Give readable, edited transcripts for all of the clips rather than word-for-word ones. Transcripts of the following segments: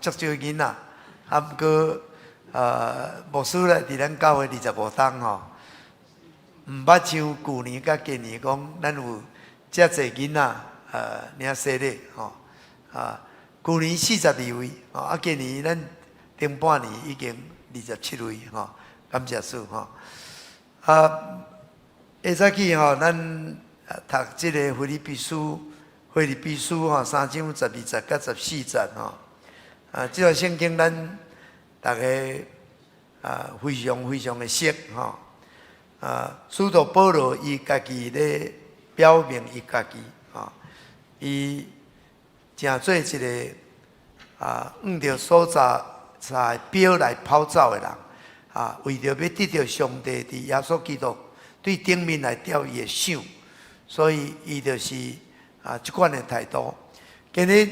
足少囡仔，啊，毋過牧師咧佇咱教會25冬吼，毋捌像舊年佮今年講，咱有遮濟囡仔領洗禮吼，啊，舊年42位，吼，啊，今年咱頂半年已經27位吼，感謝主吼。啊，下早起吼，咱讀這個腓立比書，腓立比書吼三章12節佮14節吼。啊，這個聖經咱逐家啊非常非常的熟吼。啊，使徒保羅伊家己咧表明伊家己吼，伊成做一個啊，按著所扎的錶來跑走的人，啊，為著欲得著上帝佇耶穌基督對頂面來調伊的賞，所以伊就是啊這款的態度。今日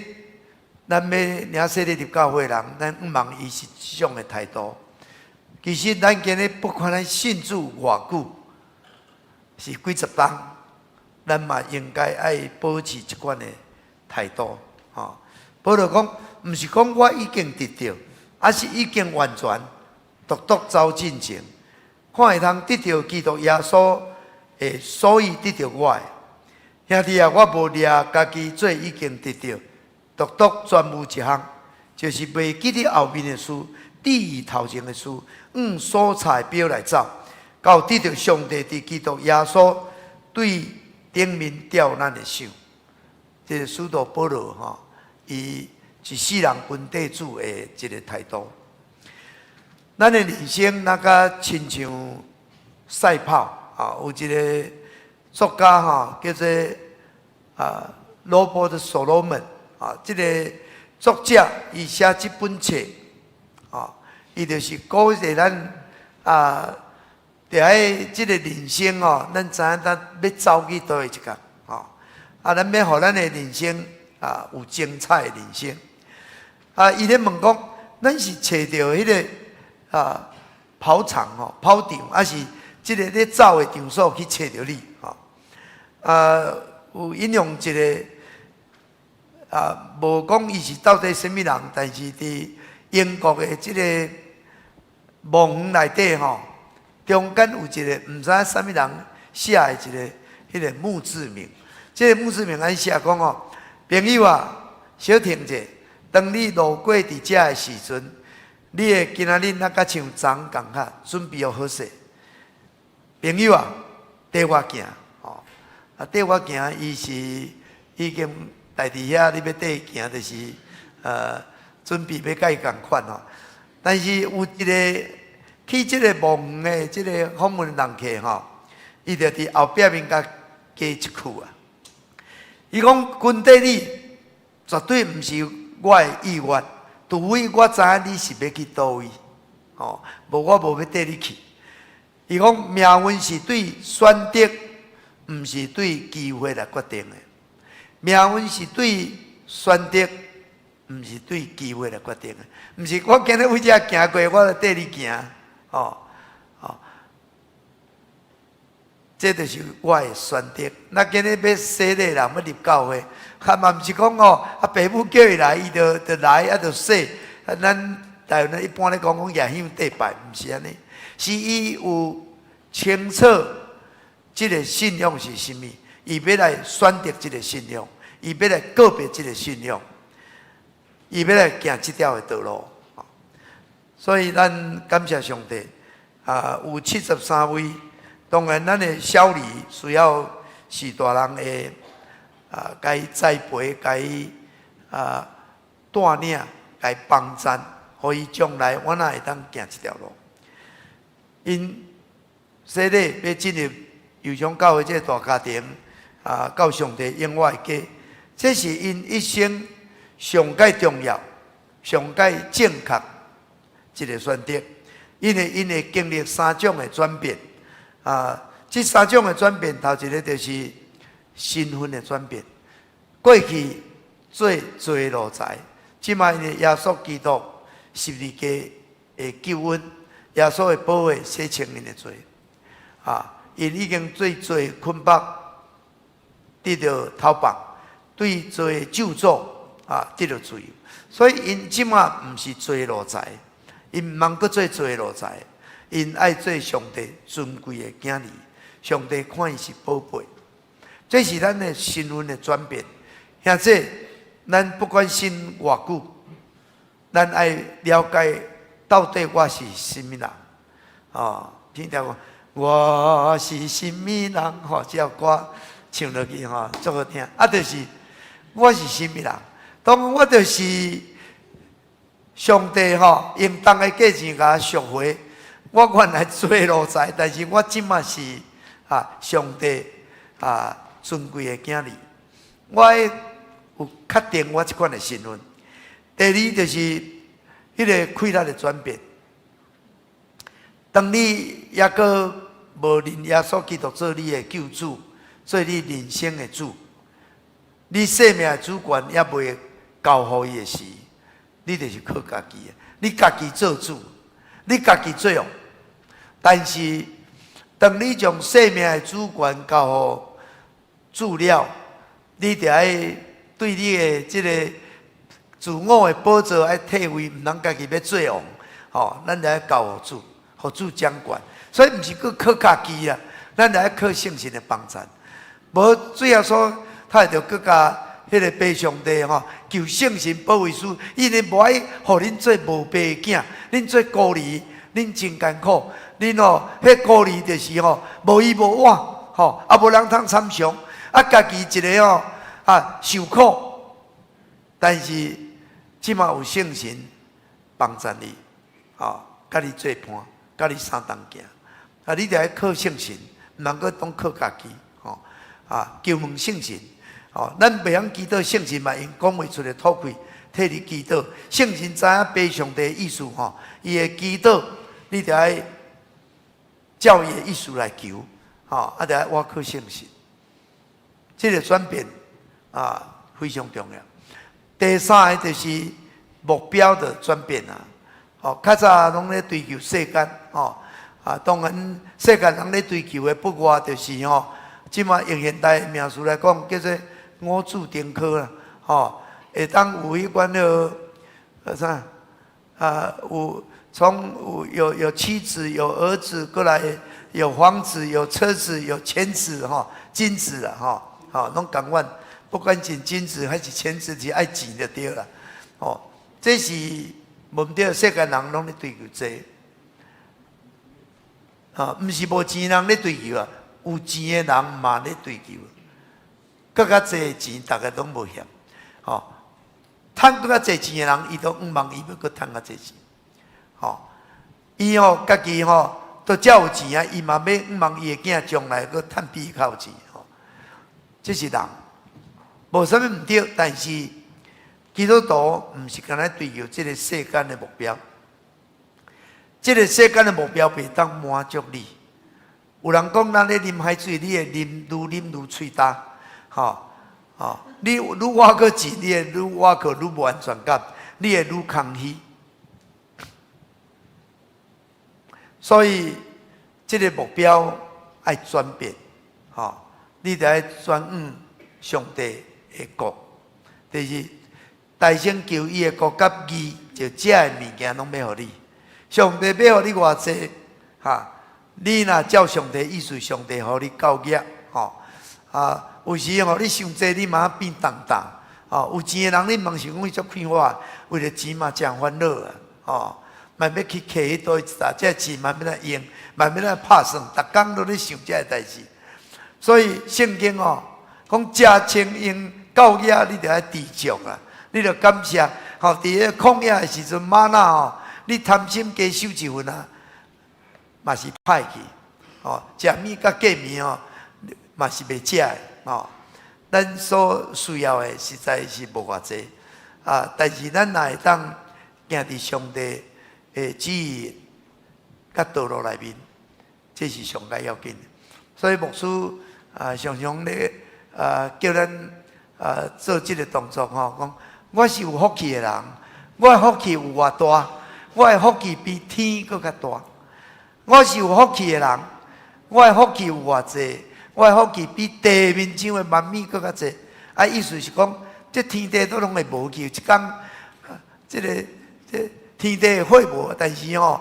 咱欲領洗禮入教會的人，咱向望伊是這種的態度。其實咱今日不管咱信主偌久，是幾十冬，咱嘛應該愛保持這款的態度。吼，保羅講，毋是講我已經得著，抑是已經完全，獨獨走進前，看會通得著基督耶穌的，所以得著我的。兄弟啊，我無掠家己做已經得著，獨獨專務一項，就是袂記得後面的事，志於頭前的事，按所插的標來走，到得著上帝佇基督耶穌對頂面調咱的賞。這個使徒保羅吼，伊一世人跟綴主的一個態度。咱的人生若甲親像賽跑啊，有一個作家吼，叫做啊羅伯特所羅門啊，這個作者伊寫這本冊啊，伊就是鼓勵咱啊，佇愛這個人生哦，咱知影咱欲走去佗位一工吼，啊，咱欲予咱的人生啊有精彩的人生。啊，伊咧問講，咱是揣著彼個啊跑場吼，跑場，抑是這個咧走的場所去揣著你吼？啊，有引用一個啊，無講伊是到底啥物人，但是佇英國的這個墓園內底吼，中間有一個毋知影啥物人寫的一個彼個墓誌銘。這個墓誌銘按呢寫講哦，朋友啊，小停者，當你路過佇遮的時陣，你的今仔日若佮像昨昏仝款，準備予好勢。朋友啊，綴我行，吼，啊，綴我行，伊是已經代佇遐，你欲綴伊行，就是準備欲佮伊仝款吼。但是有一個去這個墓園的這個訪問人客吼，伊就佇後壁面共加一句啊。伊講跟綴你絕對毋是我的意願，除非我知影你是欲去佗位，吼，無我無欲綴你去。伊講命運是對選擇，毋是對機會來決定的。命運是對選擇，毋是對機會來決定的。毋是我今日為遮行過，我就綴你行，吼吼。這就是我的選擇。那今日欲洗禮人，欲入教會，啊嘛毋是講哦，啊爸母叫伊來，伊就來，啊就洗。啊，咱台灣一般咧講講舉香綴拜，毋是按呢，是伊有清楚這個信仰是啥物，伊欲來選擇這個信仰，伊欲來告別這個信仰，伊欲來行這條的道路。所以咱感謝上帝，啊，有73位。當然，咱的小兒需要是大人的啊，共伊栽培，共伊啊帶領，共伊幫贊，予伊將來我若會當行這條路。𪜶洗禮欲進入右上教會這個大家庭，啊，到上帝永遠的家，這是𪜶一生上蓋重要、上蓋正確一個選擇，因為𪜶會經歷三種的轉變。啊，這三種的轉變，頭一個就是身份的轉變。過去做罪奴才，這擺因為耶穌基督十字架的救恩，耶穌的寶血洗清𪜶的罪。啊，𪜶已經對罪捆綁，得著逃放，對罪咒詛。啊，得著自由。所以𪜶這馬毋是做奴才，𪜶毋通閣做做奴才，𪜶愛做上帝尊貴的囝兒。上帝看伊是寶貝，這是咱的身份的轉變。兄弟，咱不管信偌久，咱愛了解到底我是啥物人。哦，聽著講我是啥物人？吼，這首歌唱落去吼，足好聽。啊，就是我是啥物人？當我就是上帝吼，用重的價錢共我贖回。我原來做奴才，但是我這馬是上帝尊貴的囝兒。我愛有確定我這款的身份。第二就是彼个氣力的轉變。當你猶閣無認耶穌基督做你的救主，做你人生的主，你生命的主權猶未交予伊的時，你就是靠家己的，你家己做主，你家己做王。但是，當你將生命的主權交予主了，你就愛對你的這个自我的寶座愛退位，毋通家己欲做王，吼，咱就愛交予主，予主掌權。所以毋是閣靠家己啊，咱就愛靠聖神的幫贊。無主耶穌，他會著閣共彼个父上帝吼，求聖神保惠師，因為無愛予恁做無爸的囝，恁做孤兒，恁真艱苦，恁吼，彼孤兒就是吼無依無倚，吼，啊無人通參詳，啊家己一个吼受苦。但是這馬有聖神幫助你，吼，佮你做伴，佮你相同行，啊，你著愛靠聖神，毋通閣當靠家己，吼，求問聖神，吼，咱袂曉祈禱，聖神嘛用講袂出的吐氣替你祈禱。聖神知影父上帝的意思，吼，伊會祈禱，你著愛照伊的意思來求，吼，啊，著愛倚靠聖神。這个轉變非常重要。第三个就是目標的轉變啊！哦，較早攏咧追求世間，吼，當然世間人咧追求的不外就是吼，這馬用現代名詞來講，叫做五子登科啦，吼，會當有彼款個啥啊？有從有有有妻子，有兒子，過來有房子，有車子，有錢子，吼，金子啦，吼，吼，攏仝款。不管是金子還是錢子，是愛錢就對啦。哦，這是無毋對，世間人攏咧追求這個，毋是無錢人咧追求啊，有錢的人嘛咧追求。閣較濟錢，逐家攏無嫌。吼，趁閣較濟錢的人，伊都向望伊欲閣趁較濟錢。吼，伊吼家己吼都遮有錢啊，伊嘛欲向望伊的囝將來閣趁比伊較有錢。吼，這是人。無啥物毋對，但是基督徒毋是干焦追求這个世間的目標。這个世間的目標袂當滿足你。有人講，咱咧啉海水，你會啉愈啉愈喙焦，吼吼，你愈挖閣錢，你會愈挖閣愈無安全感，你會愈空虛。所以，這个目標愛轉變，吼，你著愛轉往上帝的國，就是大先求伊的國佮義，就這个物件攏欲予你。上帝欲予你偌濟，哈！你若照上帝意思，上帝予你夠額，吼啊！有時吼，你傷濟，你嘛變重擔，吼！有錢的人，你毋通想講伊足快活，為著錢嘛誠煩惱啊，吼！嘛欲去揢彼佗一搭，這錢嘛欲來用，嘛欲來拍算，逐工攏咧想這个代誌。所以聖經哦，講食穿用夠額，你著愛知足啦，你著感謝。吼，佇个曠野的時陣，嗎哪吼，你貪心加收一份啊，嘛是歹去。吼，食物佮過暝吼，嘛是袂食的。吼，咱所需要的實在是無偌濟啊，但是咱若會當行佇上帝的旨意佮道路內面，這是上蓋要緊的。所以牧師常常咧叫咱做這个動作吼，講我是有福氣的人，我的福氣有偌大，我的福氣比天閣較大。我是有福氣的人，我的福氣有偌濟，我的福氣比地面上的萬米閣較濟。啊，意思是講，這天地都攏會無去，一工，這个這天地會無，但是吼，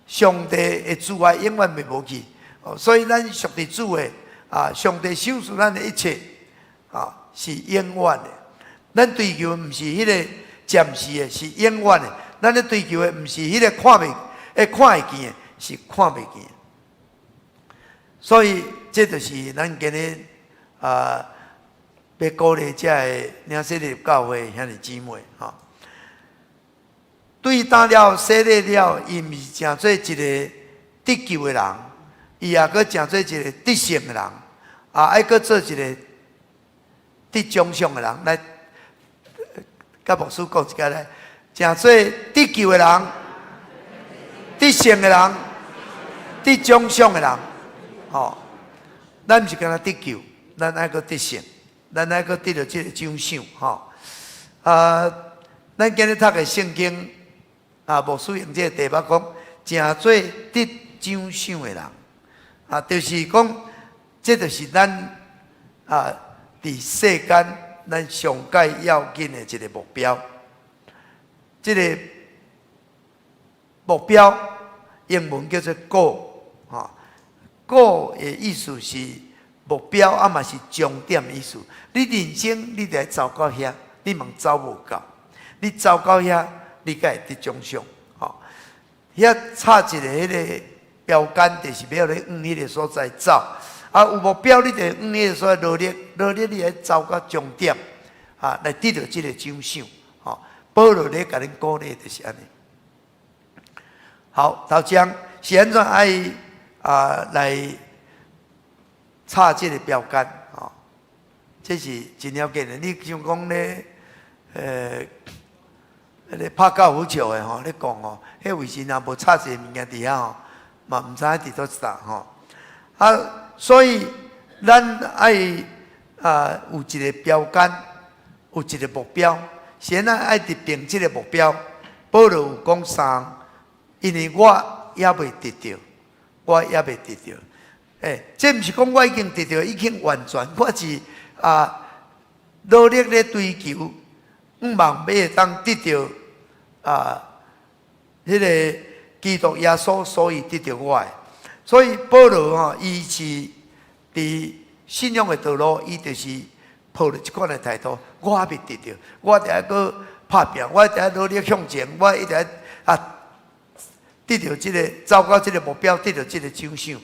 上帝的慈愛永遠袂無去。哦，所以咱屬佇主的啊，上帝賞賜咱的一切啊，是永遠的。咱追求毋是彼個暫時的，是永遠的。咱咧追求的毋是彼個看袂會看會見的，是看袂見的。所以，這就是咱今日啊，欲鼓勵遮个領洗禮教會兄弟姊妹吼。對當了洗禮了，伊毋是成做一個得救的人，伊也閣成做一個得勝的人，啊，愛閣做一個得獎賞的人。來，佮牧師講一下來，成做得救的人，得勝的人，得獎賞的人。吼，咱毋是干焦得救，咱愛閣得勝，咱愛閣得著這个獎賞。吼，啊，咱今日讀的聖經啊，牧師用這个題目講，成做得獎賞的人，啊，就是講，這就是咱啊，佇世間咱上蓋要緊的一個目標。這个目標英文叫做 goal，吼，goal 的意思是目標，啊嘛是終點的意思。你人生你著愛走到遐，你莫走無夠，你走到遐，你才會得獎賞。吼，遐插一个彼个標杆，就是欲予你往彼个所在走。啊，有目標，你就往彼个所在努力，努力你愛走到終點，啊，來得著這个獎賞。吼，保羅咧共恁鼓勵就是按呢。好，頭章是按怎愛啊來插這个標杆？吼，這是真要緊的。你像講咧，彼个拍高爾夫球的吼，咧講吼，彼位置若無插一个物件佇遐吼，嘛毋知影佇佗一搭吼。啊，所以咱愛啊有一个標杆，有一个目標，是咱愛佇爿這个目標。保羅有講三，因為我猶未得著，我猶未得著。欸，這毋是講我已經得著，已經完全，我是啊努力咧追求，向望欲會當得著啊，彼个基督耶穌所以得著我的。所以保羅吼，伊是佇信仰的道路，伊就是抱著這款的態度，我猶未得著，我著愛閣拍拚，我著愛努力向前，我一直愛啊得著這个走到這个目標，得著這个獎賞。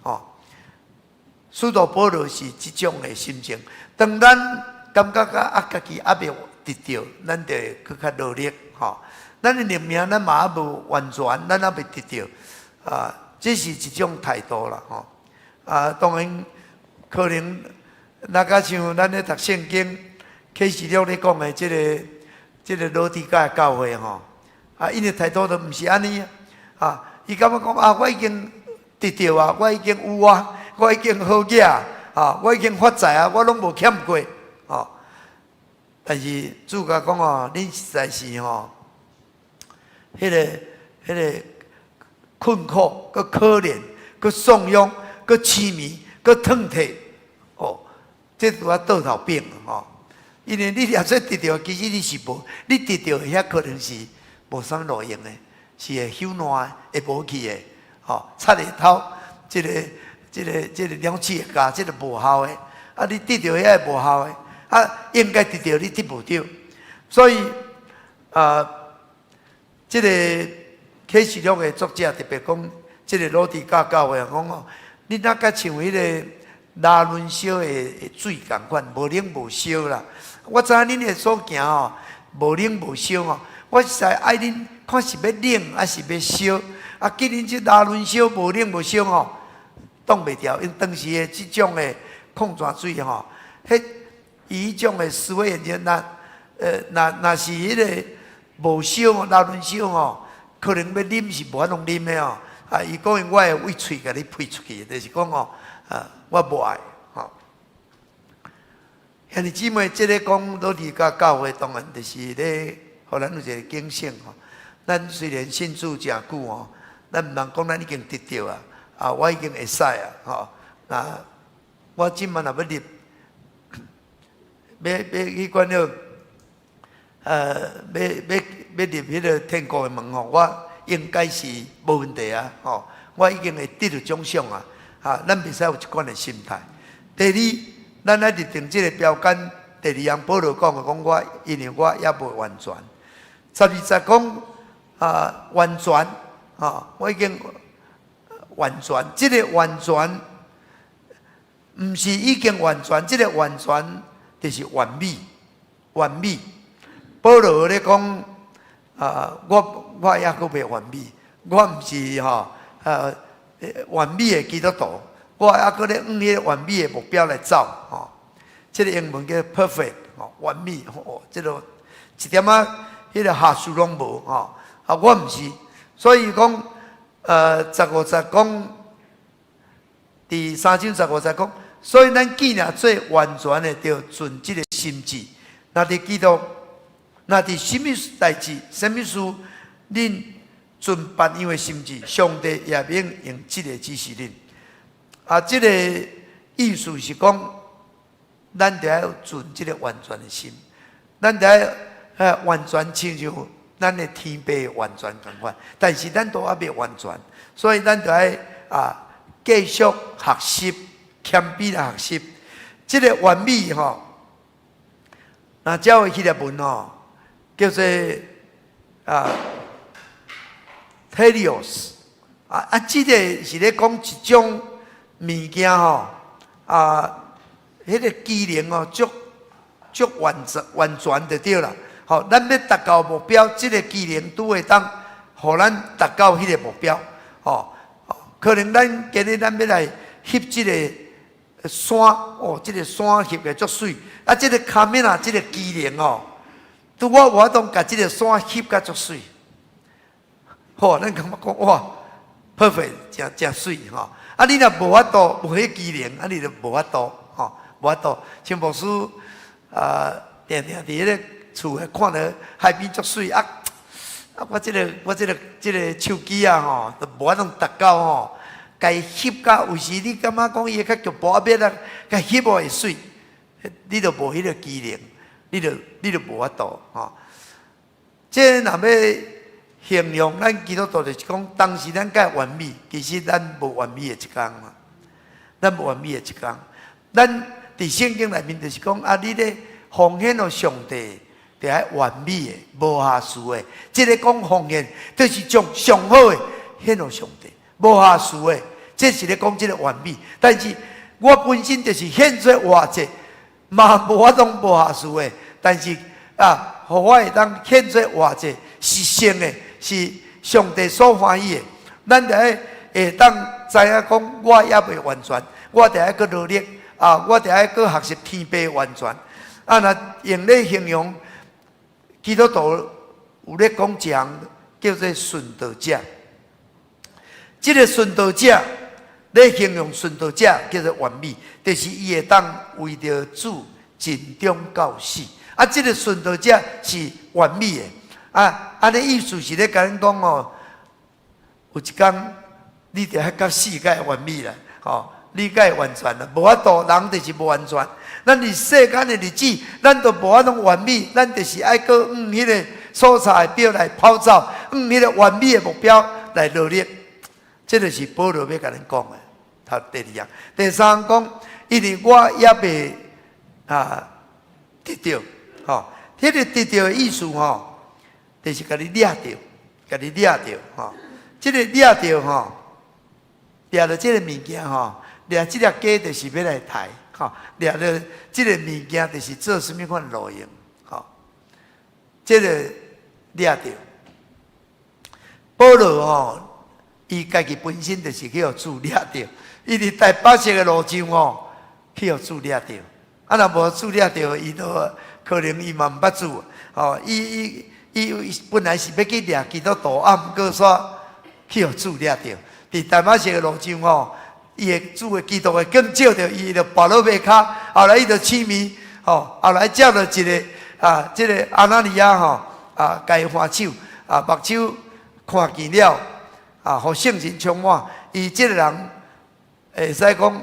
吼，使徒保羅是這種的心情。當咱感覺講啊，家己猶未得著，咱就會閣較努力。吼，咱的靈命咱嘛猶無完全，咱猶未得著啊，這是一種態度啦。吼，啊，當然可能若較像咱咧讀聖經啟示錄咧講的這个老底嘉的教會吼，啊，𪜶的態度都毋是按呢啊，伊感覺講啊，我已經得著啊，我已經有啊，我已經好額啊，我已經發財啊，我攏無欠過，吼。但是主共講哦，恁實在是吼，彼个困苦、閣可憐、閣喪養、閣痴迷、閣褪退，哦，這拄仔倒頭反吼。因為你若說得著，其實你是無，你得著遐可能是無啥路用的，是會朽爛、會無去的，吼，賊會偷，這个鳥鼠會咬，這个無效的。啊，你得著遐會無效的，啊，應該得著你得無著，所以啊，這个啟示錄的作者特別講，這个老底嘉教會講哦，你若佮像彼个拉崙燒的水仝款，無冷無燒啦。我知影恁的所行吼，無冷無燒吼，我實在愛恁看是欲冷抑是欲燒。啊，見恁這焦輪燒無冷無燒吼，擋袂牢，因當時的這種的礦泉水吼，彼伊彼種的思維研究，若是彼个無燒焦輪燒吼，可能欲啉是無法度啉的哦。啊，伊講我會為喙共你噴出去，就是講吼，啊，我無愛吼。兄弟姊妹，這个講老底嘉教會，當然就是咧，予咱有一個警醒吼。咱雖然信主誠久吼，咱毋通講咱已經得著啊，啊，我已經會使啊，吼。那我這擺若欲入，欲欲去管了，欲欲欲入彼个天國的門吼，我應該是無問題啊，吼，我已經會得著獎賞啊，哈，咱袂使有這款的心態。第二，咱愛立定這个標杆。第二項，保羅講的，講我因為我猶未完全。12節講啊，完全，啊，我已經完全。這个完全，毋是已經完全，這个完全就是完美，完美。保羅咧講啊，我猶閣未完美，我毋是吼完美的基督徒，我猶閣咧向彼个完美的目標來走吼。這个英文叫 perfect，吼，完美，吼，這个一點仔彼個瑕疵攏無，吼，啊，我毋是，所以講，15節講，佇三章十五節講，所以咱既然做完全的，著存這个心志。若佇基督，若佇啥物代誌、啥物事，恁存別樣的心志，上帝也免用這个指示恁。啊，這个意思是講，咱著愛存這个完全的心，咱著愛完全親像咱的天父完全仝款，但是咱都猶未完全，所以咱著愛啊繼續學習，謙卑來學習。這个完美吼，若照希臘文吼，叫做啊 τέλειος 啊啊，這个是咧講一種物件吼啊。彼个機能哦，足足完全完全就對啦。吼，咱欲達到目標，這个機能拄會當予咱達到彼个目標。吼，可能咱今日咱欲來翕這个山，哦，這个山翕的足媠，啊，這个 camera 這个機能哦，拄我無法度共這个山翕甲足媠。吼，咱感覺講哇，perfect，誠誠媠吼。啊，你若無法度無彼機能，啊，你就無法度吼。無法度，像牧師啊，定定佇彼个厝內看著海邊足媠啊！啊，我這个手機啊吼，都無法度達到吼，共伊翕甲有時你感覺講伊會較局部啊，欲來共翕予會媠，你就無彼个機能，你就無法度吼。這若欲形容咱基督徒，就是講當時咱該完美，其實咱無完美的一工嘛，咱無完美的一工，咱。佇聖經內面就是講啊，你咧奉獻予上帝，著愛完美的、無瑕疵的。這个講奉獻，就是將上好的獻予上帝，無瑕疵的。這是咧講這个完美。但是我本身就是獻做活祭，嘛無法度無瑕疵的。但是啊，予我會當獻做活祭，是聖的，是上帝所歡喜的。咱著愛會當知影講，我猶未完全，我著愛閣努力。啊！我著愛閣學習天父完全。啊，若用咧形容基督徒有咧講一項叫做殉道者。這个殉道者咧形容殉道者叫做完美，就是伊會當為著主盡忠到死。啊，這个殉道者是完美的。啊，按呢意思是咧共咱講哦，有一工你著愛到死才會完美啦，吼。你才會完全啦，無法度，人就是無完全。咱佇世間的日子，咱都無法度完美，咱就是愛閣向彼个所差的表來跑走，向彼个完美的目標來努力。這个是保羅欲共咱講的。頭第二項，第三講，因為我猶未啊得著，吼，彼个得著的意思吼，就是共你掠著，共你掠著，吼，這个掠著吼，掠著這个物件吼。掠這隻雞就是欲來刣，吼！掠著這个物件就是做啥物款路用，吼！這个掠著，保羅吼，伊家己本身就是去予主掠著，伊佇大馬色的路上吼，去予主掠著。啊，若無主掠著，伊都可能伊嘛毋捌主，吼！伊伊伊本來是欲去掠基督徒，啊，毋過煞去予主掠著。佇大馬色的路上吼。伊的主的基督的光照著伊，就跋落袂跤。後來伊就痴迷，吼，後來接著一个啊，這个亞拿尼亞吼啊，共伊按手啊，目睭看見了啊，予聖神充滿。伊這个人會使講，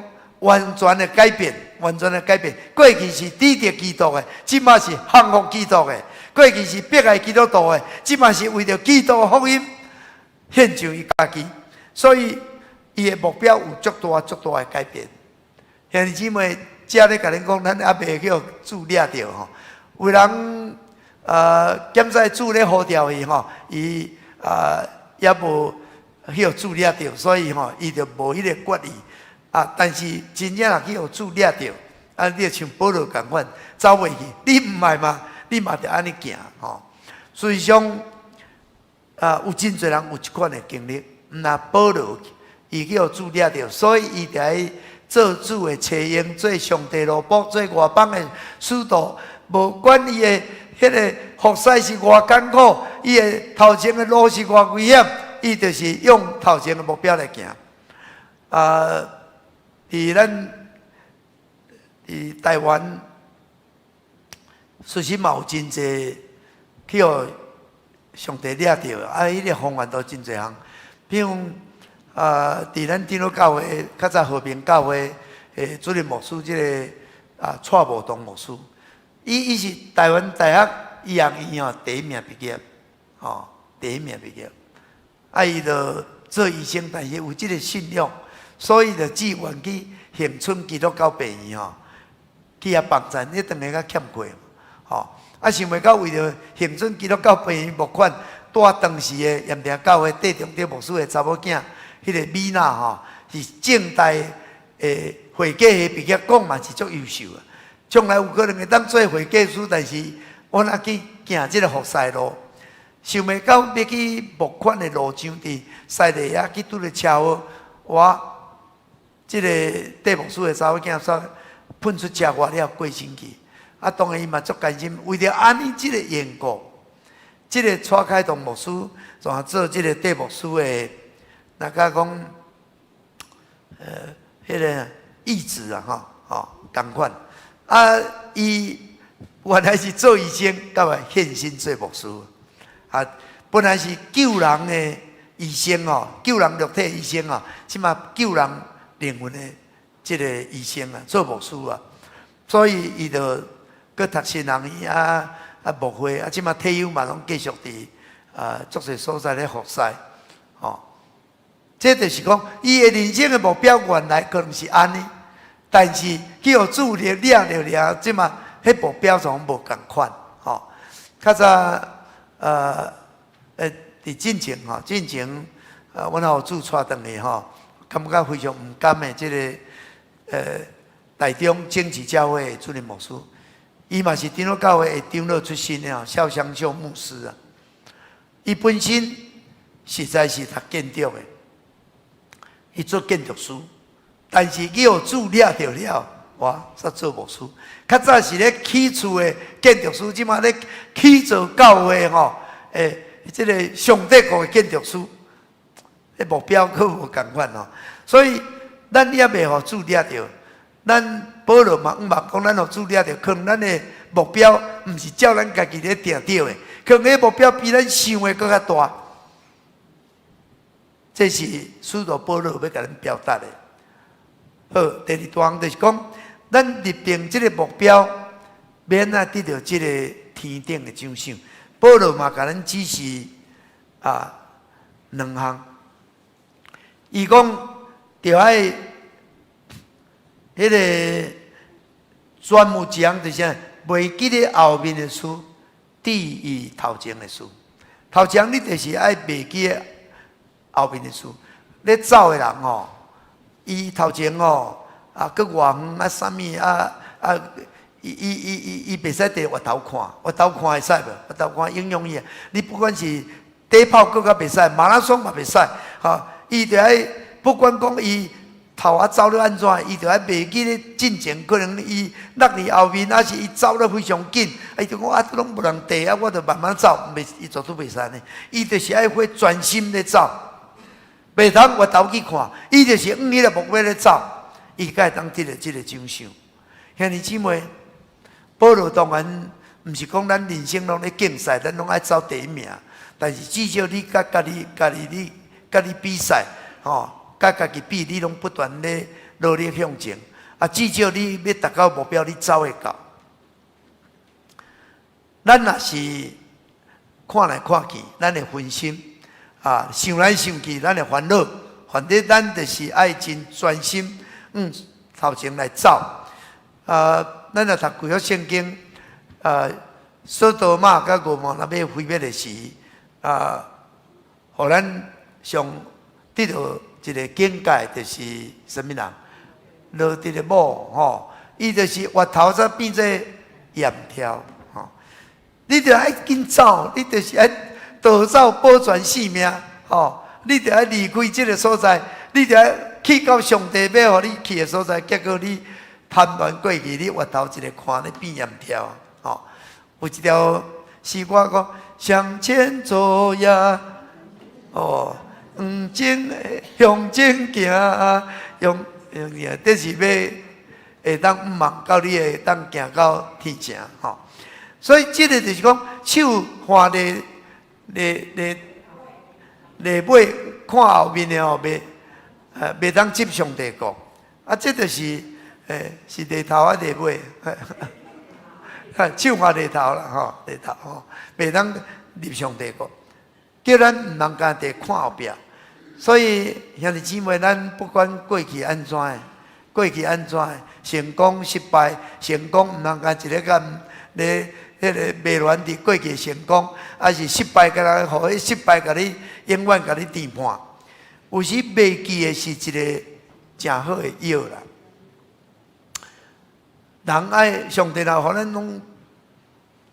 完全的改變，完全的改變。過去是抵擋基督的，這馬是降服基督的；過去是迫害基督徒的，這馬是為著基督的福音獻上伊家己。所以，伊的目標有足大足大的改變。兄弟姊妹，遮咧共恁講，咱猶未去予主掠著吼。有人檢查主咧呼召伊吼，伊猶無去予主掠著，所以吼，伊就無彼個決意。啊！但是真正若去予主掠著，啊，你就像保羅仝款走袂去，你毋愛嘛，你嘛著按呢行吼。事實上，啊，有真濟人有這款的經歷，毋若保羅伊去予主掠著，所以伊就愛做主的差役，做上帝奴僕，做外邦的使徒，無管伊的彼个服侍是偌艱苦，伊的頭前的路是偌危險，伊就是用頭前的目標來行。啊！佇咱佇台灣，其實嘛有真濟去予上帝掠著，啊，彼个方法都真濟項。比如啊，佇咱長老教會較早和平教會的主任牧師，這个啊蔡無東牧師，伊是台灣大學醫學院吼第一名畢業，吼第一名畢業，啊，伊就做醫生，但是有這个信仰。所以就志願去恆春基督教病院吼，去遐幫贊，你當然較欠缺，吼。啊，想袂到為著恆春基督教病院募款，帶當時的鹽埕教會戴中德牧師的查某囝，彼个美娜吼，是政大的會計系畢業，講嘛是足優秀啊。將來有可能會當做會計師，但是我若去行這个服侍路，想袂到欲去募款的路上，佇西麗亞去拄著車禍，我這个戴牧師的查某囝煞噴出車禍了過身去，啊，當然伊嘛足甘心，為著按呢這个緣故，這个蔡開東牧師怎做這个戴牧師的，若甲講，彼个義子啊，吼，吼，仝款，啊，伊原來是做醫生，到尾獻身做牧師，啊，本來是救人的醫生哦，救人肉體的醫生哦，這馬救人靈魂的這个醫生啊，做牧師啊，所以伊就閣讀神學院啊，啊牧會啊，這馬退休嘛，攏繼續佇啊，足濟所在咧服侍，吼。這就是講，伊的人生的目標原來可能是按呢，但是去予主掠著了，這馬彼目標總無仝款，吼。較早佇進前吼，進前阮予主帶轉去吼。感覺非常毋甘的，這个台中正治教會的主任牧師，伊嘛是長老教會的長老出身的吼，蕭香秀牧師啊。伊本身實在是讀建築的，伊做建築師，但是去予主掠著了，哇，煞做牧師。較早是咧起厝的建築師，這馬咧起造教會吼，這个上帝國的建築師。目標閣無仝款吼，所以咱猶未予主掠著。咱保羅嘛，毋捌講咱予主掠著，可能咱的目標毋是照咱家己咧定著的，可能彼目標比咱想的閣較大。這是使徒保羅欲共咱表達的。好，第二段就是講，咱立定這个目標，欲按怎得著這个天頂的獎賞。保羅嘛，共咱指示啊兩項。伊講，著愛彼个專有一項，就是啥？袂記咧後面的事，志於頭前的事。頭前你就是愛袂記後面的事。咧走的人吼，伊頭前吼啊，閣偌遠啊，啥物啊啊，伊袂使佇越頭看，越頭看會使無？越頭看影響伊。你不管是短跑閣較袂使，馬拉松嘛袂使，吼。伊著愛不管講伊頭仔走得按怎，伊著愛袂記咧進前，可能伊落佇後面，抑是伊走得非常緊，伊就講啊，攏無人綴啊，我著慢慢走，袂，伊絕對袂使呢。伊就是愛會專心咧走，袂通越頭去看，伊就是向彼个目標咧走，伊才會當得著這个獎賞。兄弟姊妹，保羅當然毋是講咱人生攏咧競賽，咱攏愛走第一名，但是至少你佮家己、家己你。佮你比賽，吼，佮家己比，你攏不斷咧努力向前。啊，至少你欲達到目標，你走會到。咱若是看來看去，咱會分心啊，想來想去，咱會煩惱。反正咱就是愛真專心，向頭前來走。啊，咱若讀舊約聖經，啊，所多瑪佮蛾摩拉欲毀滅的時，啊，予咱上得到一個警戒，就是啥物人？羅得的某吼，伊就是越頭才變做鹽柱吼。你著愛緊走，你就是愛逃走保全性命吼。你著愛離開這个所在，你著愛去到上帝欲予你去的所在。結果你貪戀過去，你越頭一个看咧變鹽柱吼。有一條詩歌講：向前走呀，哦，向前行，用用行，這是欲會當向望到你會當行到天城吼。所以這个就是講，手看咧咧咧咧尾看後面的吼，袂當入上帝國。啊，這就是是犁頭抑犁尾？手看犁頭啦吼，犁頭吼，袂當入上帝國。叫咱毋通干焦看後壁。所以兄弟姊妹，咱不管過去按怎的，過去按怎的，成功失敗，成功毋通干一个共咧彼个迷戀佇過去成功，抑是失敗，共人予彼失敗共你永遠共你纏絆。有時袂記的是一个誠好的藥啦。人愛上帝若予咱攏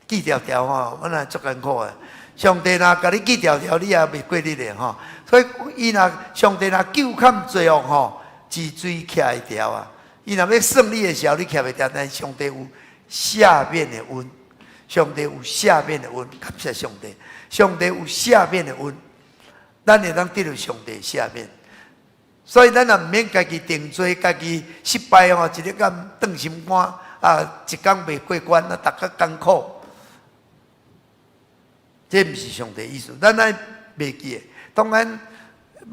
記牢牢吼，阮也足艱苦的。上帝若共你記牢牢，你也袂過日的吼。所以伊若上帝若糾勘罪惡吼，治罪徛會牢啊。伊若欲算你的時候，你徛袂牢，但是上帝有赦免的恩，上帝有赦免的恩，感謝上帝。上帝有赦免的恩，咱會當得著上帝赦免。所以咱也毋免家己定罪，家己失敗吼，一日共轉心肝啊，一工袂過關啊，逐工艱苦。這毋是上帝意思，咱愛袂記的。當然，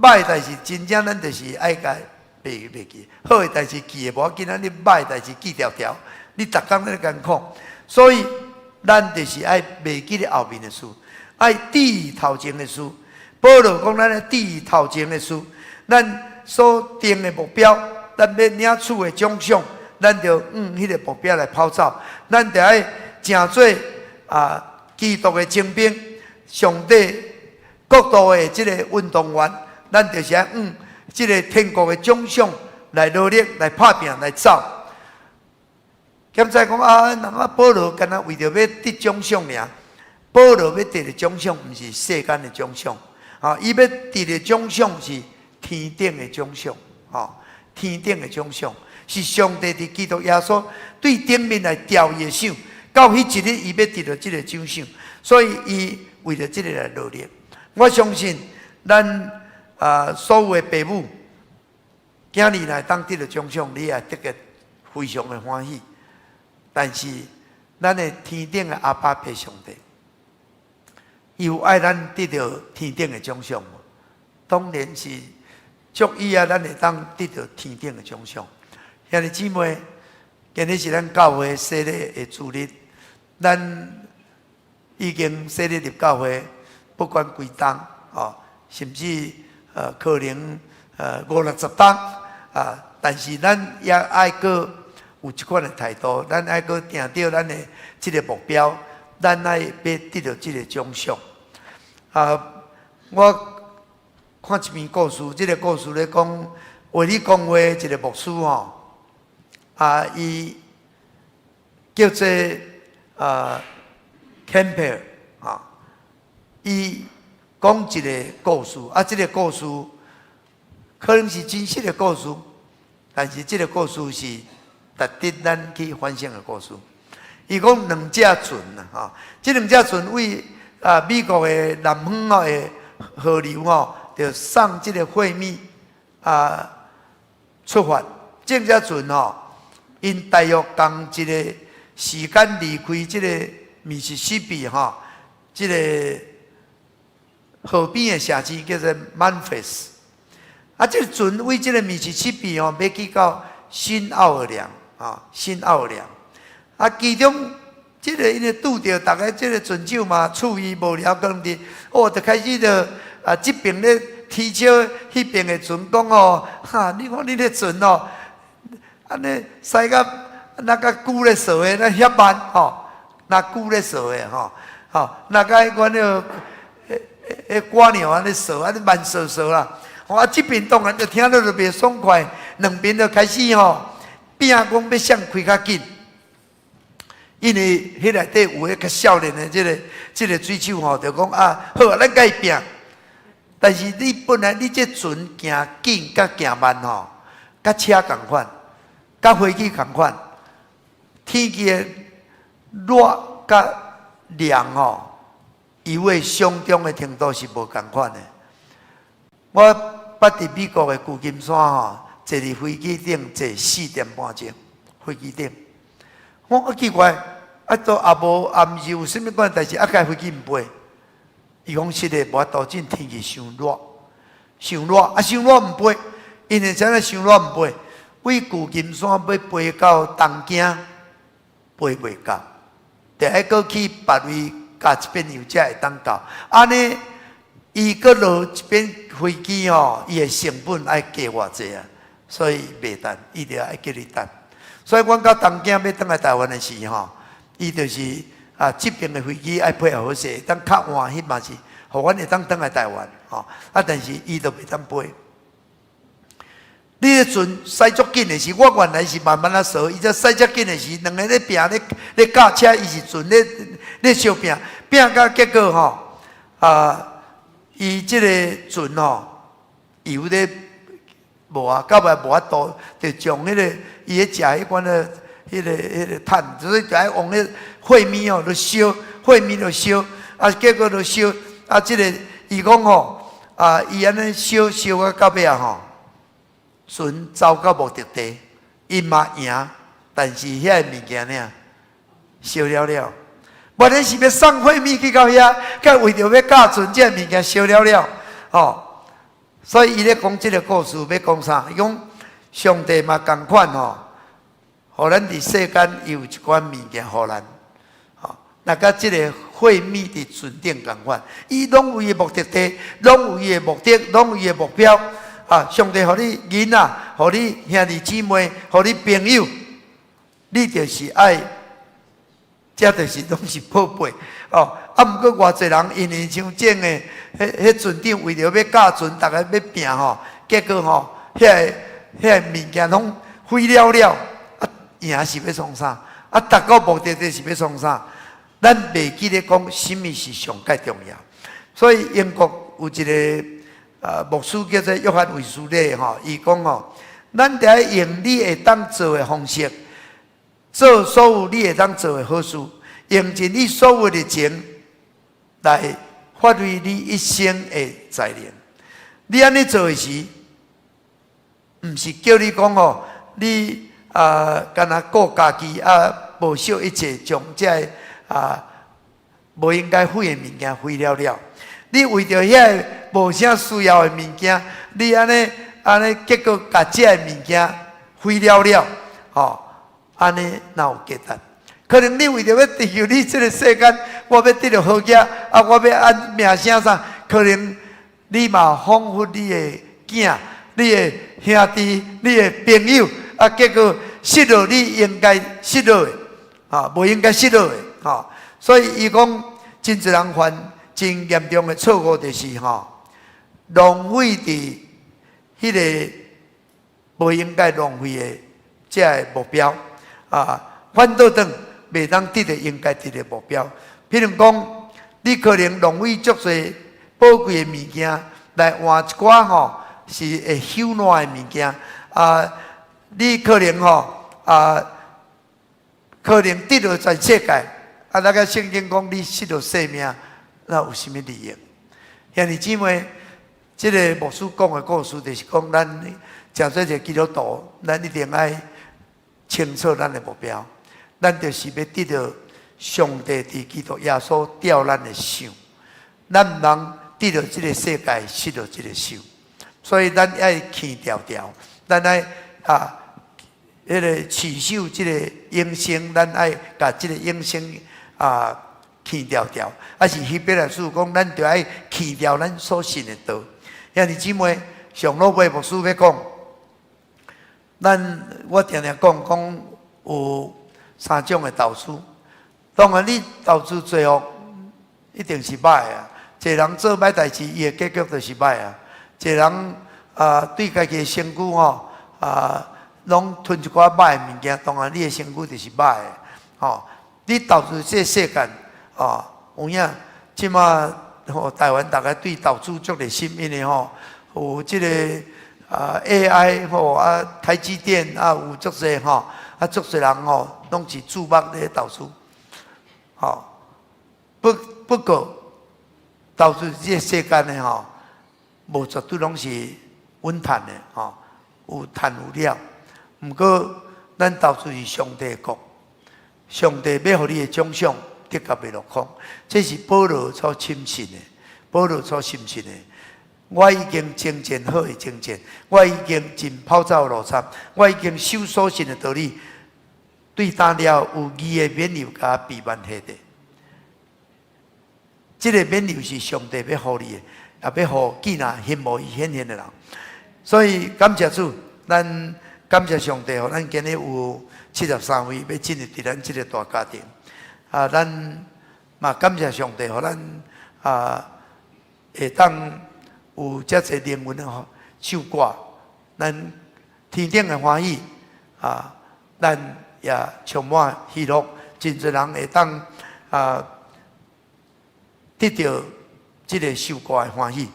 歹代誌真正咱就是愛共袂記，好的代誌記的無要緊，咱你歹代誌記牢牢，你逐工咧艱苦。所以，咱就是愛袂記咧後面的事，愛注頭前的事。保羅講，咱愛注頭前的事，咱所定的目標，咱欲領取的獎賞，咱就向彼个目標來跑走。咱著愛成做啊，基督的精兵，上帝國度的這個運動員，咱就是愛向這个天國的獎賞來努力、來拍拚、來走。現在講啊，人啊保羅敢若為著欲得獎賞爾，保羅欲得的獎賞，毋是世間的獎賞，啊，伊欲得的獎賞是天頂的獎賞，吼，天頂的獎賞是上帝佇基督耶穌對頂面來調伊的手。到彼一日，伊欲得著這个獎賞，所以伊為著這个來努力。我相信咱啊所有的爸母，囝兒來當得著獎賞，你也得個非常的歡喜。但是咱的天頂的阿爸父上帝，伊有愛咱得著天頂的獎賞無？當然是祝伊啊，咱會當得著天頂的獎賞。兄弟姊妹，今日是咱教會洗禮的主日。咱已經洗禮入教會，不管幾冬，哦，甚至可能五六十冬啊，但是咱也愛閣有這款的態度，咱愛閣定著咱的這个目標，咱愛欲得著這个獎賞。啊，我看一篇故事，這个故事咧講，衛理公會一个牧師吼，啊，伊叫做Campbell 啊，伊講一个故事，啊，這个故事可能是真實的故事，但是這个故事是值得咱去反省的故事。伊講兩隻船啊，吼，這兩隻船為啊美國的南方吼的河流吼，就送這个貨物啊出發。這隻船吼，𪜶大約仝一个時間離開這个密西西比吼，這个河邊的城市叫做曼菲斯。啊，這个船為這个密西西比吼，欲去到新奧爾良啊，新奧爾良。啊，其中這个因為拄著逐个這个船長嘛，趣味無聊，講佇哦，就開始就啊，這爿咧提笑彼爿的船講哦，哈，你看你的船哦，按呢駛甲若較久咧踅的，那遐慢吼，若久咧踅的吼，吼，若較彼款那个彼彼蝸牛按呢踅，按呢慢踅踅啦。吼啊，這爿當然就聽著就袂爽快，兩邊就開始吼拼講欲誰開較緊。因為彼內底有彼較少年的這個水手吼，就講啊，好啊，咱共伊拼。但是你本來你這船行緊佮行慢吼，佮車仝款，佮飛機仝款，天氣的熱佮涼吼，油的相中的程度是無仝款的。我捌佇美國的舊金山吼，坐佇飛機頂坐4點半鐘，飛機頂，我啊奇怪，啊都也無也毋是有啥物款代誌，啊共飛機毋飛。伊講實的無法度，這天氣傷熱，傷熱啊，傷熱毋飛，因為啥物傷熱毋飛？為舊金山欲飛到東京，飛袂到，得愛閣去別位加一遍油才會當到。按呢，伊閣落一遍飛機吼，伊的成本愛加偌濟啊？所以袂值，伊就愛叫你等。所以阮到東京欲轉來台灣的時吼，伊就是啊，這爿的飛機愛配合好勢，當較晚彼嘛是，予阮會當轉來台灣吼。啊，但是伊就袂當飛。你的船駛足緊的時，我原來是慢慢仔踅，伊才駛遮緊的時，兩个咧拼咧咧駕車，伊是船咧咧相拼，拼到結果吼，啊，伊這个船吼，油咧無啊，到尾無法度，就將彼个伊咧食彼款的彼个炭，所以就愛往彼火物吼，就燒，火物就燒，啊，結果就燒，啊，這个伊講吼，啊，伊按呢燒燒到到尾啊吼，船走到目的地，伊嘛贏，但是遐个物件爾燒了了。原來是欲送貨物去到遐，佮為著欲駕船，這个物件燒了了，吼。所以伊咧講這个故事，欲講啥？伊講上帝嘛仝款吼，予咱佇世間有一寡物件予咱，吼，若佮這个貨物佇船頂仝款，伊攏有伊的目的地，攏有伊的目的，攏有伊的目標。啊！上帝予你囡仔，予你兄弟姊妹，予你朋友，你就是愛，這就是攏是寶貝哦。啊，毋過偌濟人因為像這個，彼彼船長為著欲駕船，逐个欲拼吼，結果吼，遐个物件攏毀了了，啊，贏是欲創啥？啊，達到目的地是欲創啥？咱袂記得講啥物是上蓋重要。所以英國有一个牧師叫做約翰衛斯理吼，伊講吼，咱著愛用你會當做的方式，做所有你會當做的好事，用盡你所有的熱情來發揮你一生的才能。你按呢做的時，毋是叫你講吼，你啊，干焦顧家己啊，無惜一切，將這个啊無應該毀的物件毀了了。你為著遐个無啥需要的物件，你按呢按呢，結果共這个物件毀了了，吼，按呢哪有價值？可能你為著欲追求你這个世間，我欲得著好額，啊，我欲按名聲啥，可能你嘛彷彿你的囝、你的兄弟、你的朋友，啊，結果失落你應該失落的，啊，無應該失落的，吼。所以伊講，真濟人犯真嚴重的錯誤，就是吼，浪費佇彼个無應該浪費的這个目標，啊，反倒轉袂當得著應該得的目標。譬如講，你可能浪費足濟寶貴的物件來換一寡吼是會朽爛的物件，啊，你可能吼啊，可能得著全世界，啊，那个聖經講你失著性命，那有啥物利益？兄弟姊妹，這个牧師講的故事，就是講咱誠做一个基督徒，咱一定愛清楚咱的目標，咱就是欲得著上帝佇基督耶穌釣咱的賞，咱毋通得著這个世界，失著這个賞，所以咱愛輕條條，咱愛啊彼个持守這个永生，咱愛共這个永生啊去掉掉，抑是希伯來書講，咱著愛去掉咱所信的道。兄弟姊妹，上老尾牧師欲講，咱我定定講講有三種的投資。當然，你投資最後一定是歹啊！一个人做歹代誌，伊的結局就是歹啊！一个人啊，對家己的身軀吼啊，攏吞一寡歹的物件，當然你的身軀就是歹的。吼，你投資這個世間，哦，有影，這馬吼台灣逐家對投資足熱心，因為吼有這个啊 AI 吼啊台積電啊有足濟吼啊足濟人吼攏是注目咧投資。吼，不過投資這个世間的吼，無絕對攏是穩賺的吼，有賺有了。毋過咱投資是上帝的國，上帝欲予你的獎賞，的確袂落空。這是保羅所深信的，保羅所深信的。我已經征戰好的征戰，我已經盡跑走的路程，我已經守所信的道理。對當了有義的勉勵共我備辦彼的，這个勉勵是上帝欲予你的，也欲予見若羨慕伊顯現的人。所以感謝主，咱感謝上帝，予咱今日有73位欲進入佇咱這个大家庭。啊，咱嘛感謝上帝，予咱啊會當有遮濟靈魂的守掛，咱天頂的歡喜啊，咱也充滿喜樂，真濟人會當啊得著這个收割的歡喜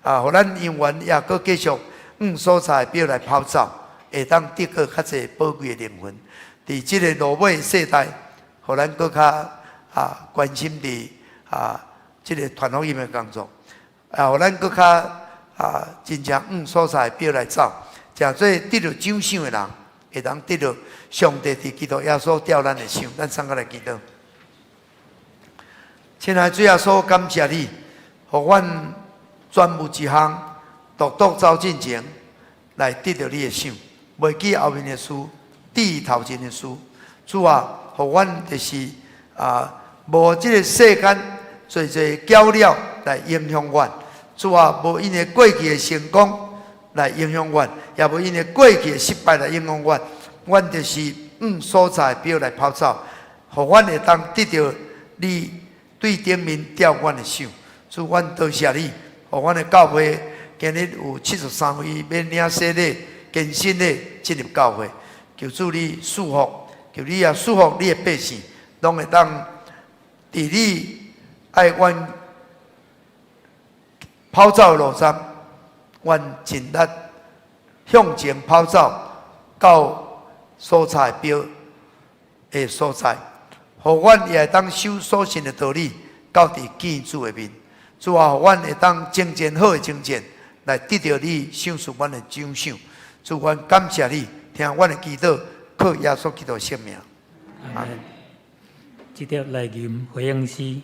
啊！予咱永遠也閣繼續往所在的標來跑走，會當得到較濟寶貴的靈魂。佇這个落尾世代，予咱閣較啊關心佇啊這个傳福音的工作，啊，予咱閣較啊真正往所在的標來走，誠做得著獎賞的人，會當得著上帝佇基督耶穌吊咱的賞。咱三個來祈禱。親愛的主耶穌，感謝你，予阮專無一項，獨獨走進前來得著你的賞，袂記後面的事，置頭前的事。主啊，予阮就是啊，無這个世間濟濟攪擾來影響阮。主啊，無因為過去的成功來影響阮，也無因為過去的失敗來影響阮。阮就是往所在標來跑走，予阮會當得著你對頂面吊阮的賞。主，阮多謝你，予阮的教會今日有73位欲領洗禮、堅信的進入教會。求主你賜福，求你也賜福你的百姓，攏會當佇你愛阮跑走的路上，阮盡力向前跑走到所在標的所在，予阮也會當守所信的道理，到佇見主的面。主啊，予阮會當征戰好的征戰，來得著你賞賜阮的獎賞。主，阮感謝你，聽阮的祈禱，靠耶穌基督聖名。阿門。這條來吟回應詩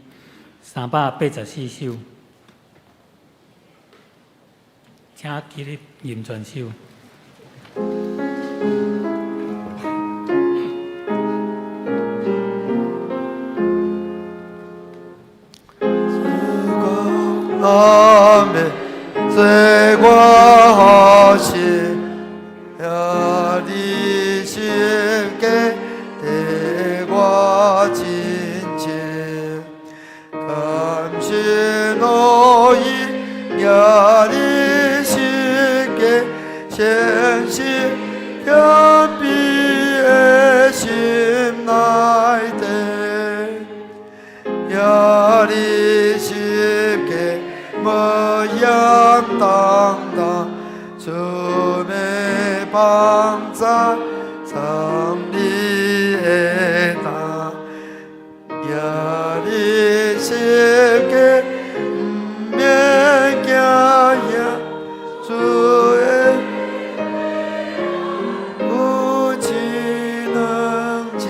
384首，請起立吟全首。阿門。做我心，耶你心家替我真情，感謝樂意耶你心家，誠實謙卑的心內底，耶你心家。無樣當當，主欲放在藏你的擔，耶你十架毋免驚嚇，主的有智能正。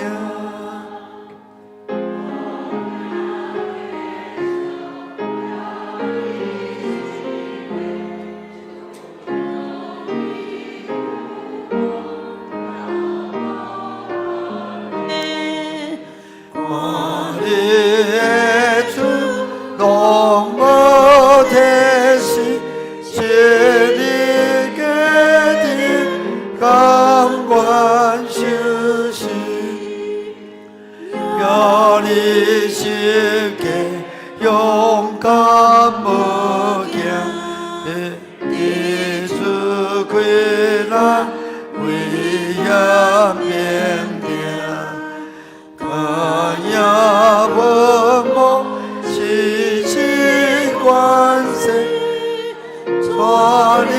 你。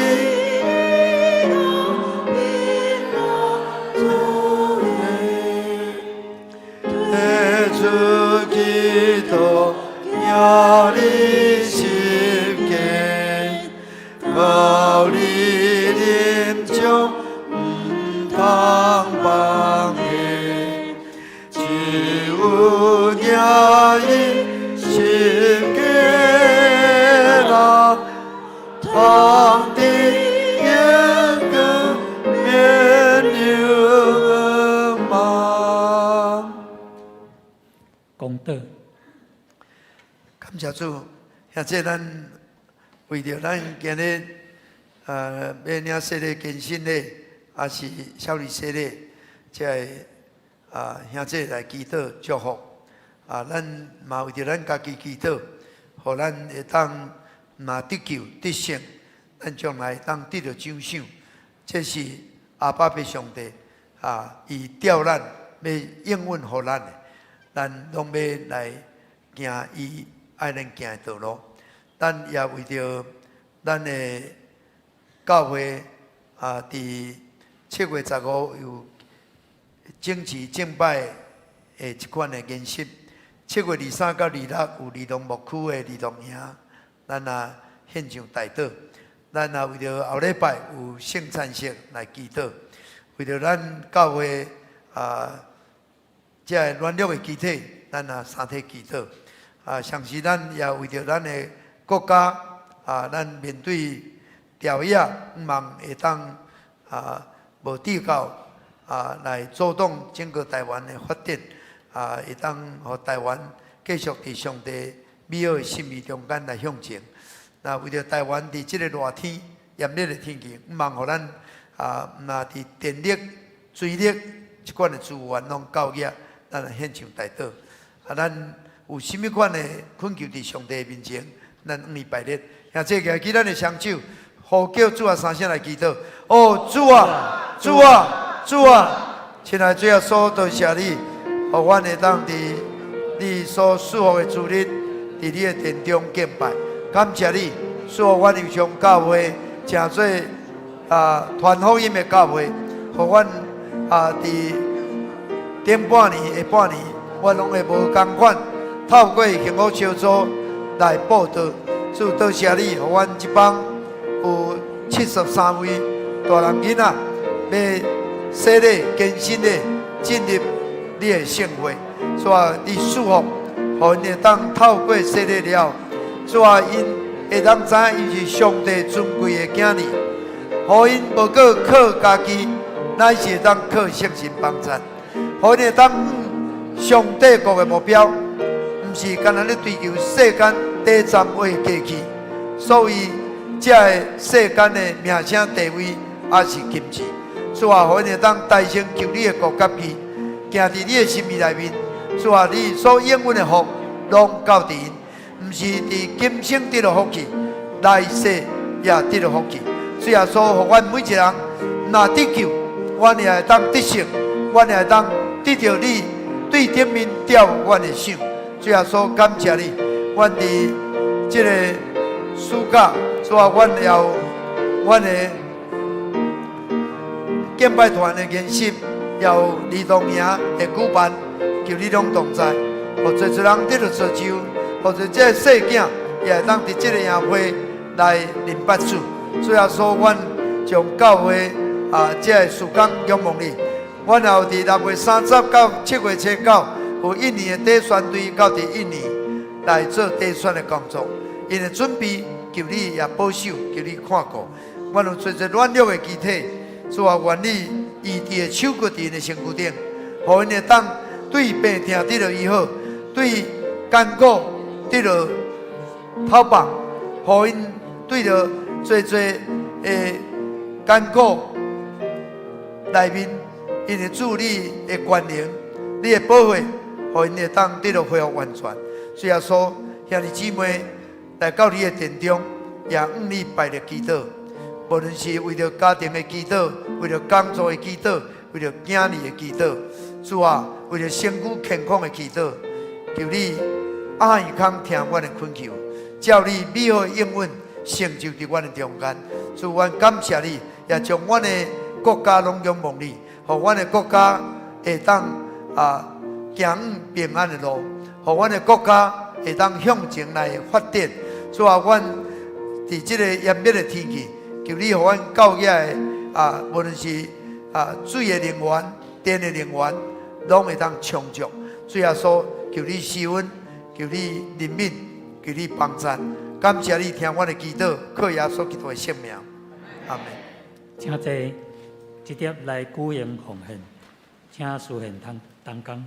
耶稣基督，耶你十架，靠你临终毋通放下，只有赢伊十架啦，通得永光免流亡。公禱。感謝主，現在咱為著咱今日欲領洗禮、堅信禮，抑是小兒洗禮，這个兄弟來祈禱祝福。啊，咱嘛為著咱家己祈禱，予咱會當若得救得勝，咱將來會當得著獎賞。這是阿爸父上帝啊，伊召咱欲應允予咱的，咱攏欲來行伊愛咱行的道路。咱也為著咱的教會啊，佇7月15有整齊敬拜的這款的研習。7月23到26有兒童牧區的兒童營，咱也獻上代禱。咱也為著後禮拜有聖餐式來祈禱，為著咱教會啊，這个軟弱的肢體，咱也三體祈禱。啊，同時咱也為著咱的國家啊，咱面對朝野，向望會當啊無地教啊來阻擋整個台灣的發展啊，會當予台灣繼續佇上帝美好的心意中間來向前。那為著台灣佇這个熱天炎熱的天氣，向望予咱啊，毋若佇電力、水力這款的資源攏夠額，咱來獻上代禱。啊，咱有啥物款的懇求佇上帝面前，咱向伊拜日。現在舉起咱的雙手，呼叫主啊三聲來祈禱。哦，主啊，主啊，主啊！親愛的主耶穌，多謝你，予阮會當佇你所賜福的主日，佇你的殿中敬拜。感謝你，賜予阮右上教會，成做啊傳福音的教會，予阮啊佇頂半年、下半年，阮攏會無仝款，透過幸福小組來佈道。主多謝你，予阮這班有73位大人囡仔，欲洗禮、堅信的進入你的聖會。主啊，你賜福，予𪜶會當透過洗禮了，主啊，𪜶會當知影𪜶是上帝尊貴的囝兒，予𪜶無閣靠家己，乃是會當靠聖神幫助，予𪜶會當上帝國的目標，毋是干焦咧追求世間短暫的過去，所以這个世間的名聲地位，抑是金錢。主啊，予𪜶會當提升求你的國佮義，行佇你的心意內面。主啊，你所應允的福，攏交佇𪜶，毋是佇今生得著福氣，來世也得著福氣。主耶穌，予阮每一個人若得救，阮也會當得勝，阮也會當得著你對頂面吊阮的賞。主耶穌，感謝你，阮佇這个暑假，主啊，阮也有阮的敬拜團的研習，也有兒童營的舉辦，求你攏同在，予濟濟人得著造就，予濟這个細囝也會當佇這个營會來認捌主。主耶穌，阮將教會啊，這个事工仰望你。阮也有佇6月30到7月9，有印尼的短宣隊到佇印尼來做短宣的工作，𪜶的準備，求你也保守，求你看顧。阮有濟濟軟弱的肢體，主啊，願你醫治的手閣佇𪜶的身軀頂，予𪜶會當對病痛得著醫好，對艱苦得著透放，予𪜶對著濟濟的艱苦內面，因為主你的權能，你的保護，予𪜶會當得著恢復完全。主耶穌，兄弟姊妹來到你的殿中，也向你拜日祈禱。無論是為著家庭的祈禱，為著工作的祈禱，為著囝兒的祈禱，主啊，為著身軀健康的祈禱，求你阿耳孔聽阮的懇求，照你美好的應允，成就佇阮的中間。主，阮感謝你，也將阮的國家攏仰望你，予阮的國家會當行平安的路，予阮的國家會當向前來發展。主啊，阮佇這个炎熱的天氣，求你予阮教會的無論是水的能源、電的能源，攏會當充足。主耶穌，求你施恩，求你憐憫，求你幫贊。感謝你聽阮的祈禱，靠耶穌基督的聖名，阿門。請坐，直接來舉行奉獻，請司獻同同工。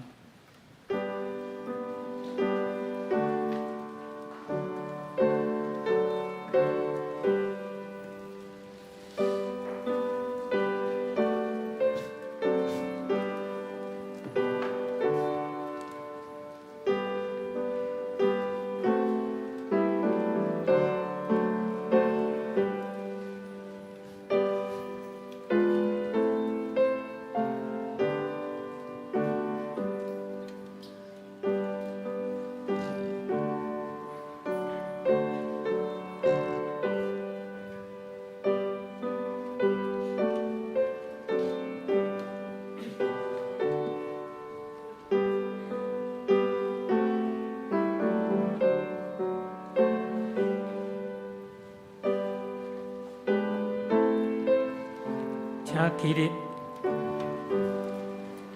請起立，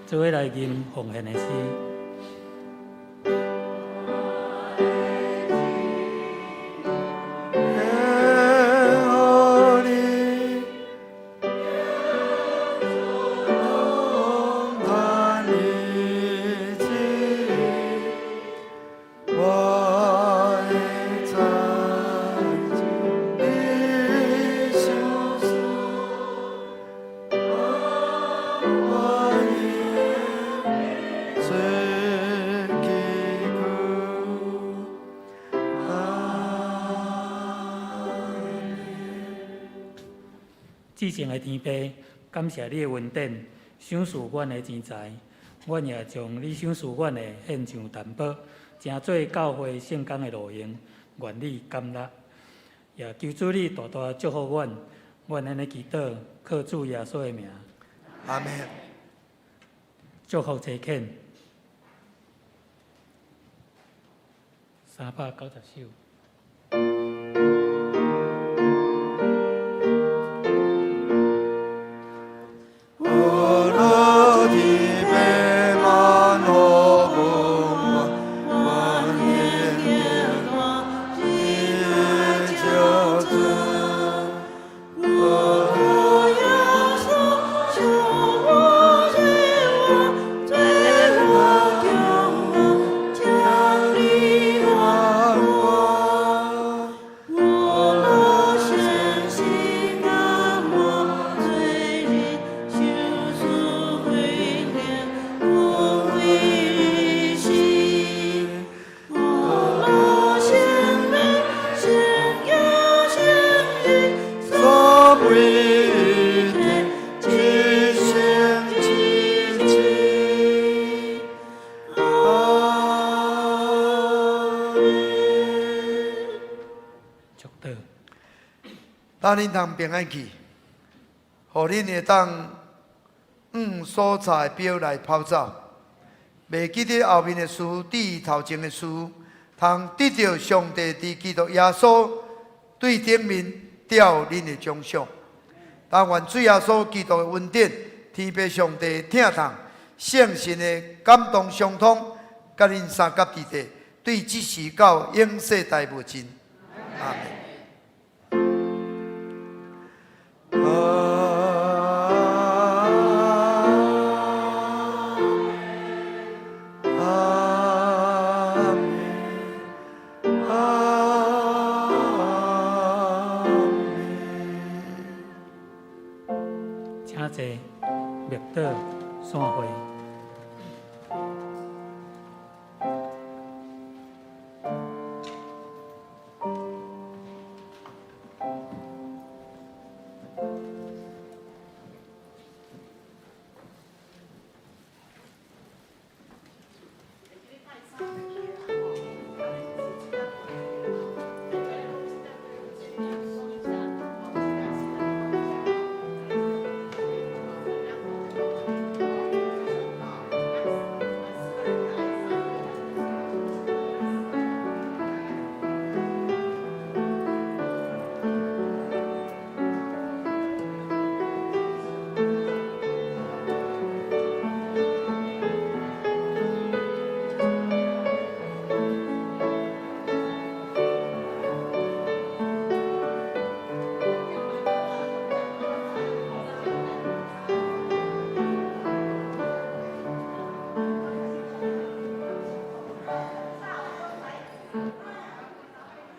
做伙來吟奉獻的詩。至聖的天父，感謝你的恩典，賞賜阮的錢財，阮也將你賞賜阮的獻上擔保，成做教會聖工的路用，願你甘納。也求主你大大祝福阮，阮按呢祈禱，靠主耶穌的名。阿門。祝福齊懇。390首。當恁通平安去，予恁會當按所查的表來跑走，袂記得後面的事，對頭前的事，通得著上帝佇基督耶穌對頂面吊恁的獎賞。但願主耶穌基督的恩典、天父上帝疼痛、聖神的感動相通，佮恁相佮佇底，對這時到永世代無盡。阿門。請坐，默禱散會。